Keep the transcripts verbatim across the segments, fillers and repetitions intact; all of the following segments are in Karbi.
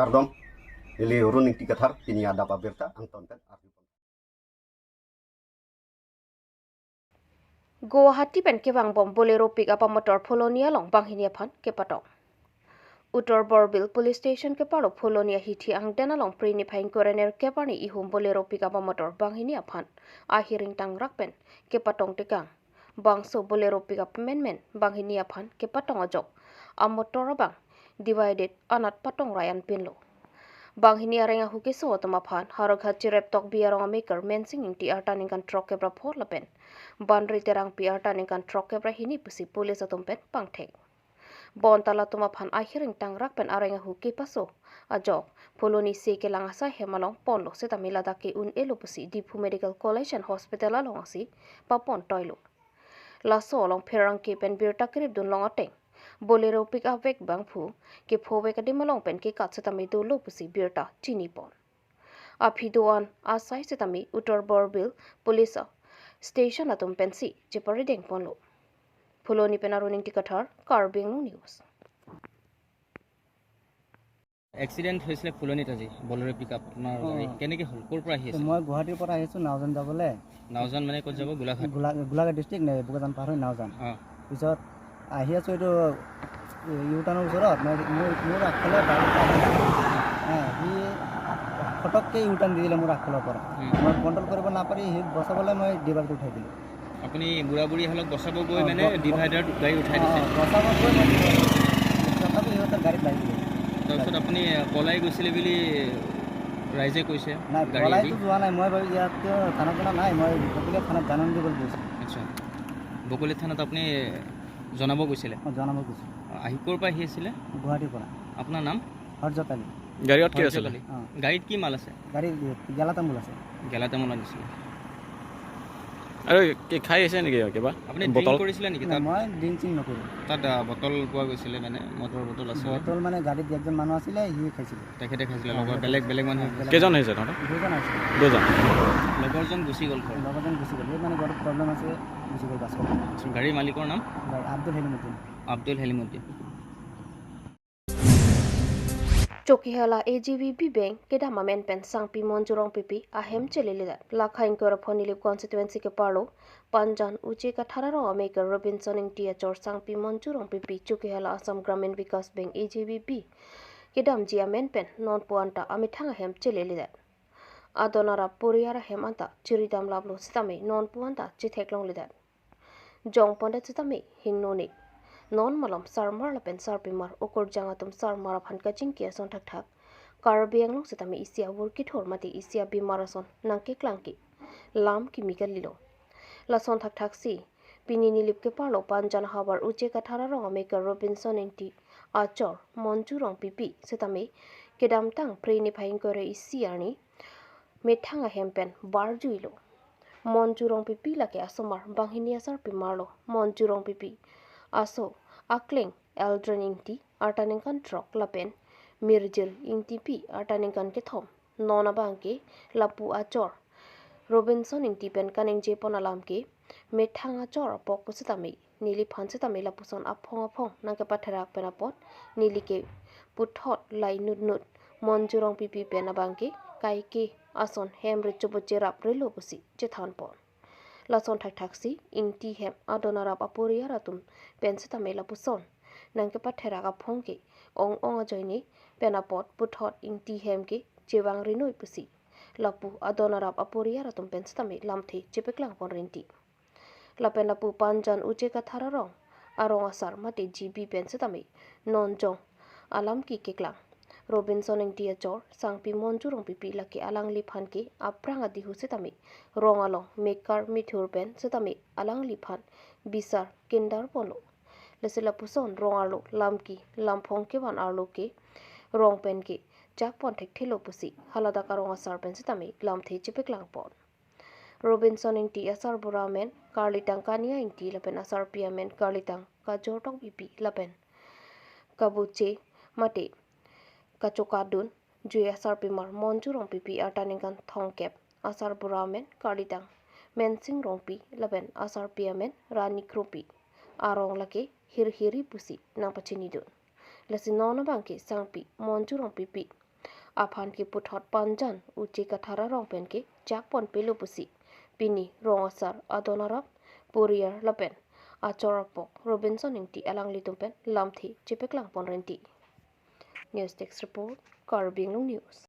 Kardom, neli Arun Ingti Kathar, pini adap abirta angton pen arju. Guwahati pen kevangbom Bolero pickup amotor Phuloni along banghini aphan kepatong. Uttar Borbil Police Station keparlo Phuloni ahithi angden along Phre niphai ingkoi ra nerkep arni ihum Bolero pickup amotor banghini aphan ahiring tangrak pen kepatong tekang. Bangso Bolero pickup menmen banghini aphan kepatong ajok amotor abang divided anat patong rai anpinlo. Banghini areng ahu keso atum aphan Howraghat Cherep Tokbi arong amekar Mensing Ingti arta ningkan throk kep ra pho lapen Banri Terangpi arta ningkan throk kep ra hini pusi police atum pen pangthek. Bonta latum aphan ahiring tangrak pen areng ahu kepaso ajok Phuloni se kelang asai hem along ponlo setame ladak ke un-elo pusi Diphu Medical College and Hospital along asi papon toilo. Laso along pherangke pen birta keripdun long ateng Bolero pickup vek bangphu kepho vek adim along pen kekat setame dolo pusi birta chinipon. Aphi do-an asai setame Uttar Borbil Police Station atum pensi cheparideng ponlo. Phuloni pen Arun Ingti Kathar, Karbi Anglong News. Accident হৈছিলে ফুলনিত আজি, বলেৰ' pick up আপোনাৰ অ। গাড়ী। কেনেকে হ'ল? ক'ৰ পৰা আহি আছে? মই গুৱাহাটীৰ পৰা আহিছোঁ নাওজান যাবলৈ। নাওজান মানে ক'ত যাব? গোলাঘাট? গোলা-, গোলাঘাট ডিষ্ট্ৰিক্ট নে, বোকাজান পাৰ হৈ নাওজান। অ। পিছত আহি আছোঁ এইটো ইউ টাৰ্ণৰ ওচৰত, মই মোৰ, মোৰ আগফালে বাইক এটা আহিলে। হা, সি ফটককৈ ইউ টাৰ্ণ দি দিলে মোৰ আগফালৰ পৰা। উম। মই কণ্ট্ৰল কৰিব নাপাৰি সি বচাবলৈ মই ডিভাইডাৰটো উঠাই দিলোঁ। আপুনি বুঢ়া বুঢ়ীহালক বচাব গৈ অ, মানে ব-, ব-, ডিভাইডাৰত গাড়ী উঠাই অ, দিছে? বচাব গৈ মই তথাপি সিহঁতৰ গাড়ীত লাগি গ'লোঁ। তাৰপিছত আপুনি পলাই গৈছিলে বুলি ৰাইজে কৈছে? নাই, গাড়ী পলাইতো এৰি? যোৱা নাই। মই বাৰু ইয়াততো থানা চানা নাই, মই বকলীয়া থানাত জাননী দিবলৈ গৈছোঁ। আচ্ছা, বকলীয়া থানাত আপুনি জনাব গৈছিলে? অ, জনাব গৈছোঁ। আহি, ক'ৰ পৰা আহি আছিলে? গুৱাহাটীৰ পৰা। আপোনাৰ নাম? হৰজত আলী। গাড়ীত কি হৰজত আছিলে? আলী। অ। গাড়ীত কি মাল আছে? গাড়ীত গেলা তামোল আছে। গেলা তামোল আনিছিলে। আৰু কি খাই আছে নেকি কিবা? আপুনি ড্ৰিংক বটল? কৰিছিলে নেকি নাই, তাত? মই ড্ৰিংক চিং নকৰোঁ। তাত, আ, বটল পোৱা গৈছিলে, মানে মদৰ বটল আছিলে। বটল মানে গাড়ীত একজন মানুহ আছিলে, সি খাইছিলে। তেখেতে খাইছিলে, অ, লগৰ তেখেতে বেলেগ, বেলেগ মানুহ অ, খাইছিলে। বেলেগ। কেইজন আহিছে তহঁতৰ? দুজন আহিছে। দুজন। লগৰজন গুচি গ'ল ঘৰ। লগৰজন গুচি গ'ল। এই মানে ঘৰত প্ৰব্লেম আছে, গুচি গ'ল বাছত। গাড়ীৰ মালিকৰ নাম? গাড়ী আব্দুল হেলিমুদ্দিন। আব্দুল হেলিমুদ্দিন। Chokihola A G V B bank kedam amen pen sangpi Monju Rongpipi ahem cheleledet. Lakha ingkoi ra pho Nilip constituency keparlo Panjan Uche Kathar arong amekar Robinson Ingti achor sangpi Monju Rongpipi Chokihola Assam Gramin Vikas Bank A G V B kedamji amen pen nonpu anta amethang ahem cheleledet. Adon arap poriyar ahem anta chiridam laplo setame nonpu anta chetheklongledet. Jongpondet setame hingno ne. Non malom sarmar lapen sarpimar okorjang atum sarmar aphan kachingki ason thakthak Karbi Anglong setame isi avur kithor mate isi abimar ason nangkeklang ke lam kimi kalilo. Lason thakthak si pini Nilip keparlo Panjan havar Uche Kathar arong amekar Robinson Ingti achor Monju Rongpipi setame kedamtang Phre niphai ingkoi ra isi arni methang ahem pen barjuilo. Monju Rongpipi lake asomar banghini asarpimar lo. Monju Rongpipi aso akleng Eldrin Ingti arta ningkan throk lapen Mirjil Ingtipi arta ningkan kethom. Non abang ke lapu achor Robinson Ingti pen kaningjepon alam ke methang achor apok pusitame neliphan setame lapuson aphong aphong nangkepatherak pen apot neli ke puthot lainutnut Monju Rongpipi pen abang ke kaike ason hem recho bo cherap relo pusi chethanpon. Lason thakthak si Ingti hem adon arap aporiyar atum pen setame lapuson nangkepatherak aphong ke ong ong ajoine pen apot puthot Ingti hem ke chevang rinoi pusi lapu adon arap aporiyar atum pen setame lamthe chepeklangpon rinti. Lapen lapu Panjan Uche Kathar arong, arong asar mate G B pen setame non jong alam keklang. Robinson Ingti achor sangpi Monju Rongpipi lake alangliphan ke aphrang adihu setame rong along mekar mithur pen setame alangliphan bisar kindarponlo. Lasi lapuson rong arlo lamki lamphong kevan arlo ke rong pen ke jakpon thekthelo pusi haladak arong asar pen setame lamthe chepeklangpon. Robinson Ingti asarbura amen karlitang Kania Ingti lapen asarpi amen karlitang Kajor Tokbipi lapen kabuche mate kachokadun jui asarpimar Monju Rongpipi arta ningkan thomkep, asarbura amen karlitang Mensing Rongpi lapen asarpi amen Rani Kropi arong lake hirhiri pusi nangpachinidun. Lasi non abang ke sangpi Monju Rongpipi aphan keputhot panjan Uche Kathar arong pen ke jakpon pelo pusi pini rong asar adon arap, poriyar lapen achor apok Robinson Ingti alanglitum pen lamthe chepeklang pon renti. News Desk Report, Karbi Anglong News.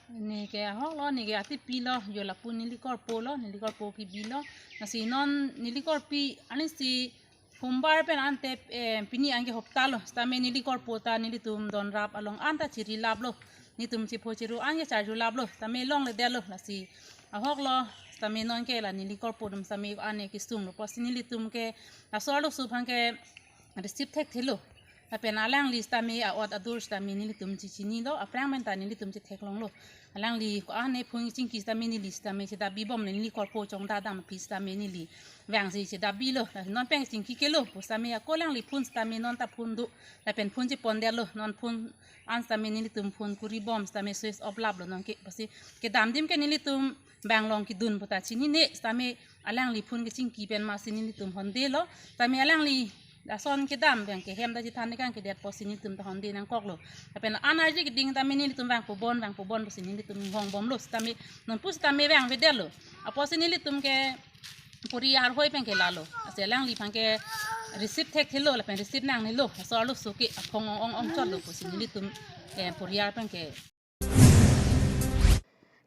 Neke ahok lo, neke atipi lo, jo lapu neli korpo lo, neli korpo kebi lo. Lasi non neli korpi, ansi Sombar pen ante, eh, pini anke hopta lo, sitame neli korpo ta nelitum don rap along anta chiri lap lo, nelitum chipho chiru anke charju lap lo, sitame longledet lo, lasi ahok lo, sitame nonke la neli korpo atum sitame ane kesung lo, pusi nelitum ke laso arloso aphan ke receive thekthelo. Lapen alangli sitame a-ot adur sitame nelitum chechini lo, aphrang pen ta nelitum chetheklong lo. Alangli ko-an ne phone chingki sitame neli sitame chedabi bom le neli korpo chongda dam aphi sitame neli vangsi chedabi lo. Non pen chingki kelo pu sitame ako alangli phone sitame non ta phone do. Lapen phone chepondetlo, non phone an sitame nelitum phone kuri bom sitame switch off lap lo nonke, pusi kedam adim ke nelitum bang along kedun puta chinine, sitame alangli phone kechingki pen masi nelitum honde lo, sitame alangli lason kedam abang ke hem ta chethan kangkedet pusi nelitum ta honde nangkok lo. Lapen an arje keding sitame nelitum vangpo bon, vangpo bon pusi nelitum hong bom lo, sitame nonpu sitame vangvedet lo. Apotsi nelitum ke poriyar hoi pen ke lalo. Lasi alangliphan ke receive thekthelo, lapen receive nangnelo. Laso arloso ke aphong ong ong ong chot lo pusi nelitum, eh, poriyar pen ke.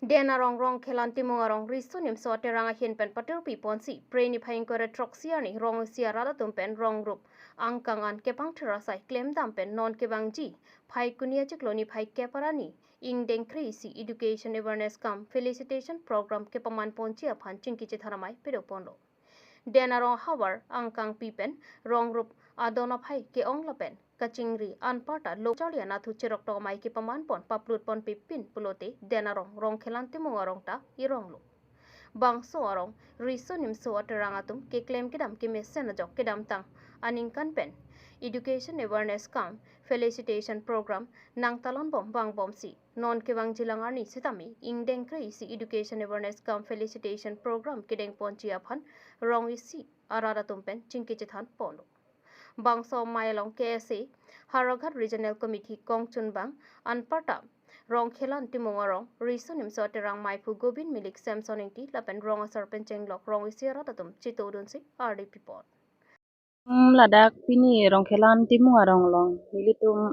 Den arong Rongkhelan Timung arong Riso Nimso Terang ahin pen patirpi ponsi, Phre niphai ingkoi ra throksi arni rong isi arat atum pen rong rup angkang an kepangthir asai klemdam pen non kevangji Phaikuni achiklo niphai kep arni ingdeng kre-isi Education Awareness cum Felicitation Program kepaman ponji aphan chingki chethan amei pado ponlo. Den arong havar angkangpi pen rong rup adon aphai ke-ong lapen kachingri anparta lo charli anatthu cheroktok amei kepaman pon paplut ponpepin pulote den arong Rongkhelan Timung arong ta erong lo. Bangso arong Riso Nimso Terang atum keklem kedam kemesen ajok kedamtang aningkan pen Education Awareness cum Felicitation Program nangtalon bom vangbomsi, non kevangjilang arni sitame ingdeng kre-isi Education Awareness cum Felicitation Program kedeng ponji aphan rong isi arat atum pen chingki chethan ponlo. Bangso amei along K S A Howraghat Regional Committee kongchunbang anparta Rongkhelan Timung arong Riso Nimso Terang meiphu Gobin Milik, Samson Ingti lapen rong asar pen chenglok rong isi arat atum chetodunsi ardi pipon. Hmm, ladak pini Rongkhelan Timung arong along nelitum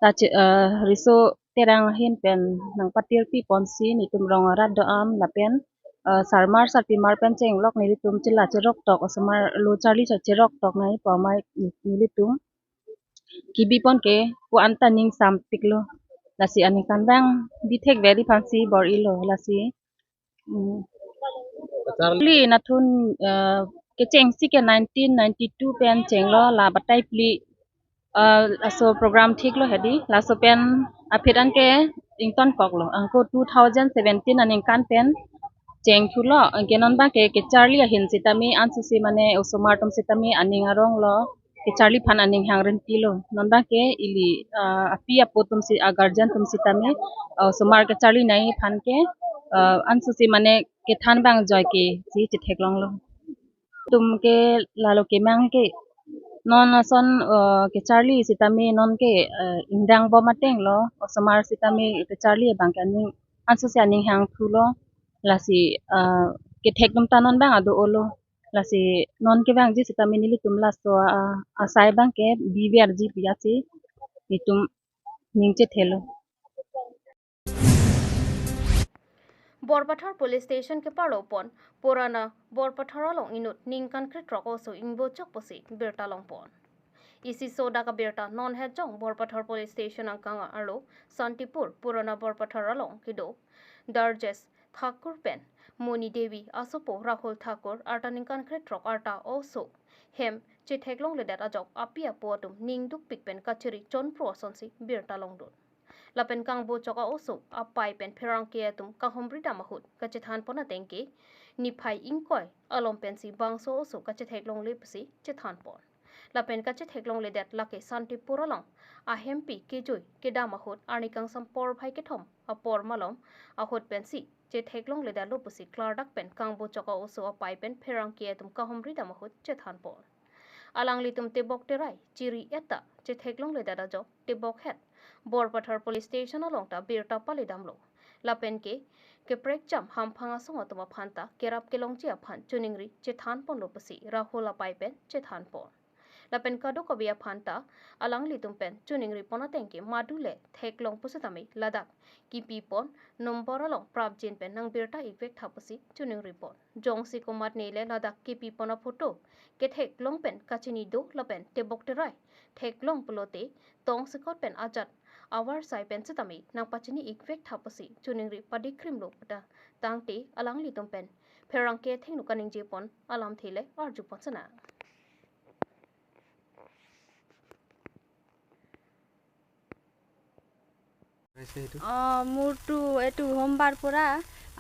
ta che-, eh, Riso Terang ahin pen nangpatirpi ponsi nelitum rong arat do-an lapen, eh, sarmar sarpimar pen chenglok nelitum chela cheroktok, osomar lo charli cheroktok nangji pu amei nelitum kebi pon ke pu anta ning sampiklo. Lasi aningkan abang bithek veri aphansi bor-ilo, lasi. Hmm. Charli anatthu, eh, kechengsi ke nineteen ninety-two pen chenglo, la batai phli, eh, laso program thiklo hedi, laso pen aphi an ke ingtonkoklo. Anke two thousand seventeen aningkan pen chengthulo, anke non abang ke kecharli ahin sitame ansose mane osomar atum sitame aning aronglo, kecharli aphan aning hang rentilo. Non abang ke ili, ah, api apo atumsi, ah, guardian atum sitame, ah, osomar kecharli nangji aphan ke, ah, ansose mane kethan abang joike si chetheklonglo. Atum ke lalo kemang ke non ason, ah, kecharli sitame non ke, ah, ingdang bom atenglo, osomar sitame kecharli abang ke aning ansose aning hangthulo, lasi, ah, kethek atum ta non abang ado-olo. Lasi non kevangji sitame nelitum laso, ah, asai abang ke biverji pu ase nelitum ning chethelo. Borpathar Police Station keparlo pon Purana Borpathar along inut ningkan krethrok oso ingbochok pusi birta longpon. Isi sodak abirta non hejong Borpathar Police Station angkang arlo Santipur Purana Borpathar along kedo Darjesh Thakur pen Moni Devi asopo Rahul Thakur arta ningkan krethrok arta oso hem chetheklongledet ajok api apo atum ning dukpik pen kachiri chonpro asonsi birta longdun. Lapen kangbochok a-oso apai pen pherangke atum kahumri dam ahut kachethan pon ateng ke niphai ingkoi alom pensi bangso oso kachetheklongle pusi chethan pon. Lapen kachetheklongledet lake Santipur along ahempi kejui kedam ahut arni kangsam porphai kethom apor malom ahut pensi chetheklongledetlo pusi klardak pen kangbochok a-oso apai pen pherangke atum kahumri dam ahut chethan pon. Alanglitum tebok terai chiri-et ta chetheklongledet ajok tebok het Borpathar Police Station along ta birta palidamlo. Lapen ke keprekjam hamphang asong atum aphan ta kerap kelongji aphan choningri chethan ponlo pusi Rahul apai pen chethan pon. Lapen kadokave aphan ta alanglitum pen choningri pon ateng ke madu le theklong pusitame ladak kipi pon number along prapjin pen nang birta ikvek tha pusi choningri pon. Jongsi komatne le ladak kipi pon aphoto ketheklong pen kachini do lapen tebok terai theklong pulote tongsekot pen ajat avarsai pen sitame nang pachini ikvek tha pusi choningri padikrimlo puta tangte alanglitum pen pherangke athengno kaningje pon alamthe le arju pon sana. হৈছে এইটো? অ, মোৰতো এইটো সোমবাৰ পৰা,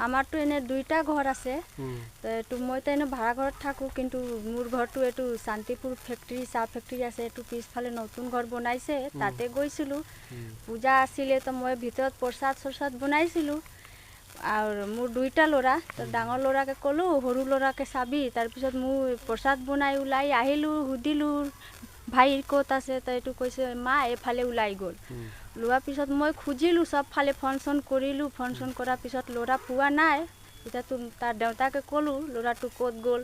আমাৰতো এনে দুইটা ঘৰ আছে। উম। তো এইটো, মইতো এনে ভাড়া ঘৰত থাকোঁ, কিন্তু মোৰ ঘৰটো এইটো শান্তিপুৰ ফেক্টৰী, চাহ ফেক্টৰী আছে, এইটো পিছফালে নতুন ঘৰ বনাইছে, উম। তাতে গৈছিলোঁ। উম। পূজা আছিলে, তো মই ভিতৰত প্ৰসাদ চৰসাদ বনাইছিলোঁ। আৰু মোৰ দুইটা ল'ৰা, তো উম। ডাঙৰ ল'ৰাকে ক'লোঁ, "সৰু ল'ৰাকে চাবি।" তাৰপিছত মই প্ৰসাদ বনাই ওলাই আহিলোঁ, সুধিলোঁ, "ভাইৰ ক'ত আছে?" তো এইটো কৈছে, "মা, এইফালে ওলাই গ'ল।" উম। লোৱাৰ পিছত মই খুজিলোঁ, চব ফালে ফোন চোন কৰিলোঁ, ফোন চোন উম। কৰাৰ পিছত ল'ৰা পোৱা নাই। এতিয়া তো তাৰ দেউতাকে ক'লোঁ, "ল'ৰাটো ক'ত গ'ল?"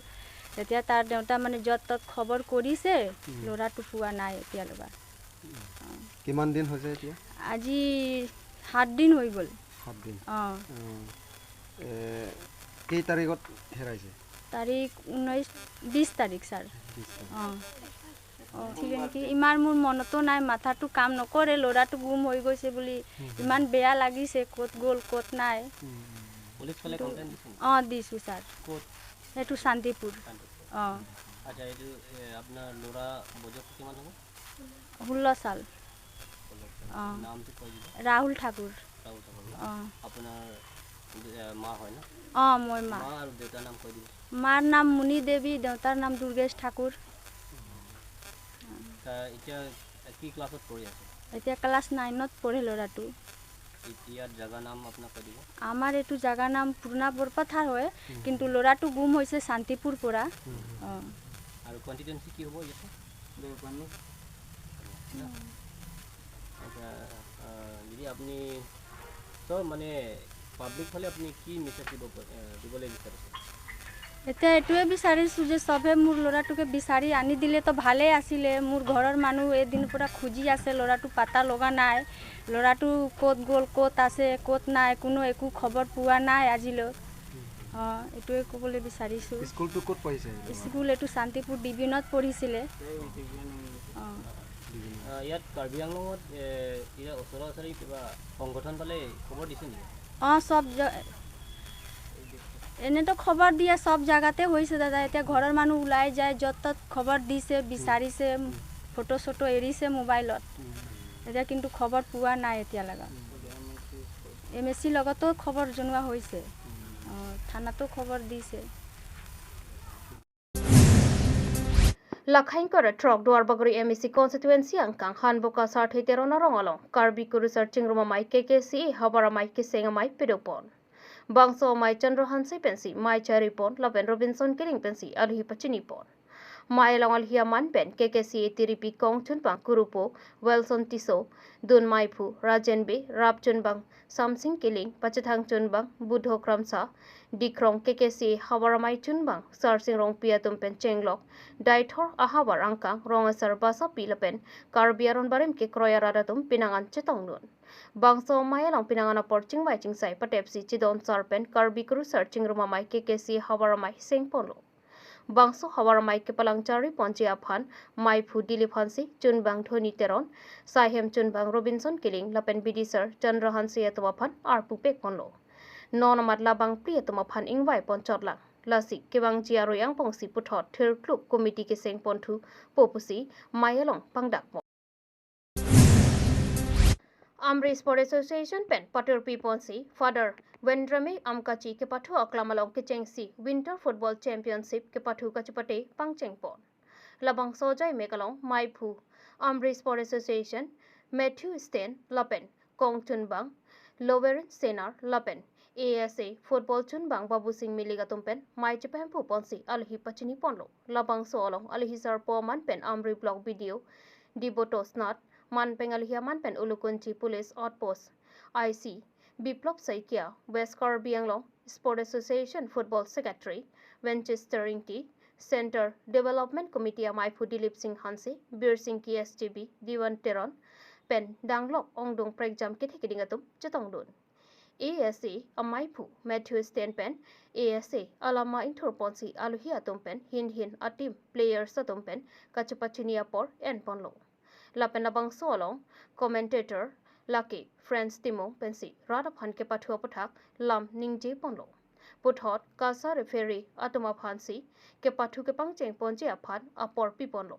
তেতিয়া তাৰ দেউতা মানে য'ত ত'ত খবৰ কৰিছে, উম। ল'ৰাটো পোৱা নাই এতিয়ালৈকে। উম। অ। কিমান দিন হৈছে এতিয়া? আজি সাত দিন হৈ গ'ল। সাত দিন। অ। অ। এ, কেই তাৰিখত হেৰাইছে? তাৰিখ ঊনৈছ, বিছ তাৰিখ, ছাৰ। বিছ তাৰিখ। অ। অ, আছিলে নেকি? ইমান মোৰ মনতো নাই, মাথাটো কাম নকৰে, ল'ৰাটো গুম হৈ গৈছে বুলি। হুম, হুম। ইমান বেয়া লাগিছে, ক'ত গ'ল, ক'ত নাই। হুম, হুম। পুলিচ ফালে কিন্তু কমপ্লেইন দিছে নেকি? অ, দিছোঁ, ছাৰ। ক'ত? এইটো শান্তিপুৰ। শান্তিপুৰ। অ। আচ্ছা, এইটো, এ, আপোনাৰ ল'ৰা বয়স কিমান হ'ব? ষোল্ল চাল। ষোল্ল চাল। অ। নামটো কৈ দিব। ৰাহুল ঠাকুৰ। ৰাহুল ঠাকুৰ ন? অ। আপোনাৰ, এ, মা হয় ন? অ, মই মা। মা আৰু দেউতাৰ নাম কৈ দিব। মাৰ নাম মুনি দেৱী, দেউতাৰ নাম দুৰ্গেশ ঠাকুৰ। তা এতিয়া কি ক্লাছত পঢ়ি আছে? এতিয়া ক্লাছ নাইনত পঢ়ে ল'ৰাটো। ই-, ইয়াত জাগা নাম আপোনাক কৈ দিব। আমাৰ এইটো জাগা নাম পুৰণা বৰপথাৰ হয়, হুম। কিন্তু ল'ৰাটো গুম হৈছে শান্তিপুৰ পৰা। হুম, হুম। অ। আৰু কনষ্টিটুৱেঞ্চি কি হ'ব ইয়াতে? দেওপানী। ন? আচ্ছা, আহ, যদি আপুনি, তো মানে, পাব্লিক ফালে আপুনি কি মেছেজ দিব, আহ, দিবলৈ বিচাৰিছে? এতিয়া এইটোৱে বিচাৰিছোঁ যে সবে মোৰ ল'ৰাটোকে বিচাৰি আনি দিলে তো ভালেই আছিলে। মোৰ ঘৰৰ মানুহ এদিন পৰা খুজি আছে, ল'ৰাটো পাত্তা লগা নাই। ল'ৰাটো ক'ত গ'ল, ক'ত আছে, ক'ত নাই, কোনো একো খবৰ পোৱা নাই আজিলৈ। অ, এইটোৱে ক'বলৈ বিচাৰিছোঁ। স্কুলটো ক'ত পঢ়িছে? স্কুল এইটো শান্তিপুৰ ডিভিজনত পঢ়িছিলে। অ। ডিভিজন। আহ, ইয়াত কাৰ্বি আংলঙত, এ, ইয়াৰ ওচৰা ওচৰি কিবা সংগঠন পালে খবৰ দিছে নেকি? অ, সব জ-, এনেতো খবৰ দিয়ে, সব জাগাতে হৈছে দাদা। এতিয়া ঘৰৰ মানুহ ওলাই যায়, য'ত ত'ত খবৰ দিছে, বিচাৰিছে, হুম। ফটো চটো এৰিছে মোবাইলত। হুম। এতিয়া কিন্তু খবৰ পোৱা নাই এতিয়ালৈকে। হুম। এম এ চি লগতো খবৰ জনোৱা হৈছে। হুম। অ, থানাতো খবৰ দিছে। Lakhaingkar throk Duarbagori M A C constituency angkang Hanboka Sarthe Teron arong along Karbi Kurusar Chingrum Amei K K C A havar amei keseng amei pedopon. Bangso amei Chandra Hanse pensi mei charipon lapen Robinson Killing pensi alohi pachinipon. Mei along alohi aman pen K K C A tiripi kongchunbang kurupo Wilson Tisso, dun meiphu Rajen Bey, rapchunbang Samsing Killing, pachethang chunbang Budho Kramsa, dikrong K K C A havar amei chunbang Sarsing Rongpi atum pen chenglok, daithor ahavar angkang rong asar basapi lapen Karbi aron barim kekroi arat atum pinangan chetongdun. Bangso amei along pinangan apor chingvai chingsai patepsi chedon sar pen Karbi Kurusar Chingrum Amei K K C A havar amei sengponlo. Bangso havar amei kepalang chariponji aphan meiphu Dilip Hanse, chunbang Dhoni Teron, saihem chunbang Robinson Killing lapen bidisar Chandra Hanse atum aphan arpu pekponlo. Non amat labang phli atum aphan ingvai ponchotlang. Lasi kevangji aroi angbongsi puthot thirkluk committee kesengponthupo pusi mei along pangdakpon. Amri Sport Association pen paturpiponsi Father Vendramey Amkachi kepathu aklam along kechengsi Winter Football Championship kepathu kachepate pangchengpon. Labangso ajaimek along meiphu Amri Sport Association Matthew Sten lapen kongchunbang Loverin Senar lapen A S A football chunbang Babusing Milik atum pen mei chepahemphuponsi alohi pachiniponlo. Labangso along alohi sarpo aman pen Amri Block B D O Debotos Nath, Manpeng alohi aman pen Ulukunchi Police Outpost I C Biplop Saikia, West Karbi Anglong Sport Association Football Secretary Winchester Ingti, Centre Development Committee amaiphu Dilip Singh Hanse, Birsingki S G B Diwan Teron pen danglok ongdung prekjam kethe keding atum chetongdun. A S A amaiphu Matthew Sten pen A S A alama ingthurponsi alohi atum pen hin hin a-team players atum pen kachepachini apor enponlo. Lapen labangso along commentator lake Franz Timung pensi rat aphan kepathu aputhak lam ningjeponlo. Puthot kasa referee atum aphansi kepathu kepangchengponji aphan apor piponlo.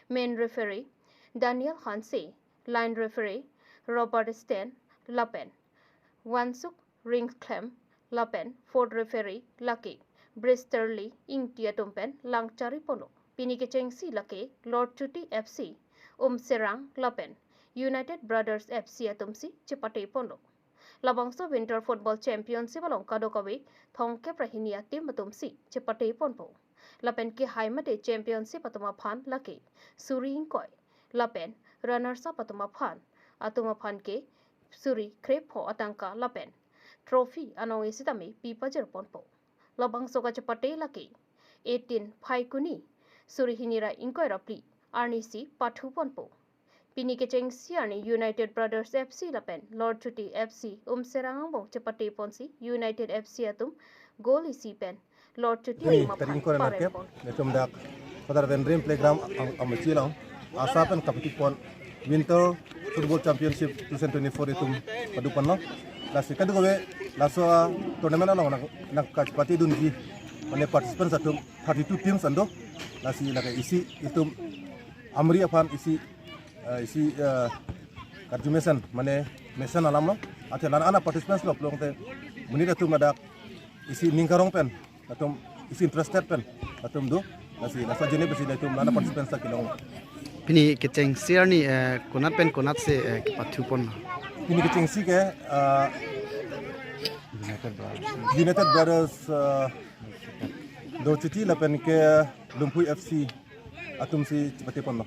Main referee Daniel Hanse, line referee Robert Sten, lapen Wansuk Ringklem, lapen fourth referee lake Bristerly Ingti atum pen langchariponlo. Pini kechengsi lake Lord Chuti F C Umserang lapen United Brothers F C atumsi chepateponlo. Labangso Winter Football Championship along kadokave thomkep ra hini a-team atumsi chepateponpo. Lapen kehai mate championship atum aphan lake suri ingkoi, lapen runners up atum aphan, atum aphan ke suri krepho atangka lapen trophy anong isi tame pipajirponpo. Labangso kachepate lake eighteen Phaikuni suri hini ra ingkoi ra phli arnisi pathuponpo. Pini kechengsi arni United Brothers F C lapen Lord Chuti F C Umserang angbong chepateponsi United F C atum goal isi pen Lord Chuti Dini atum tarik aphan ingkoi ra nangkep, parempon. Netum dak Father Vendrim Playground ang amachi along asa pen kapatipon Winter Football Championship twenty twenty-four itum paduponlo. Lasi kadokave laso tournament along nang nangkachepatedunji mane participants atum thirty-two teams an do. Lasi lake isi itum Amri aphan isi eh, isi eh, karjumesen mane mesen alamlo. Athe la-an a-participants lo pulote monit atum ladak isi ning karong pen, atum isi interested pen atum do. Lasi laso ajoine pensi latum la-an a-participants ta kelong. Pini kechengsi arni eh, konat pen konatsi eh, kepathupon? Pini kechengsi ke eh, United Brothers. United Brothers eh, Lord Chuti lapen ke Lumpui F C atumsi chepateponlo.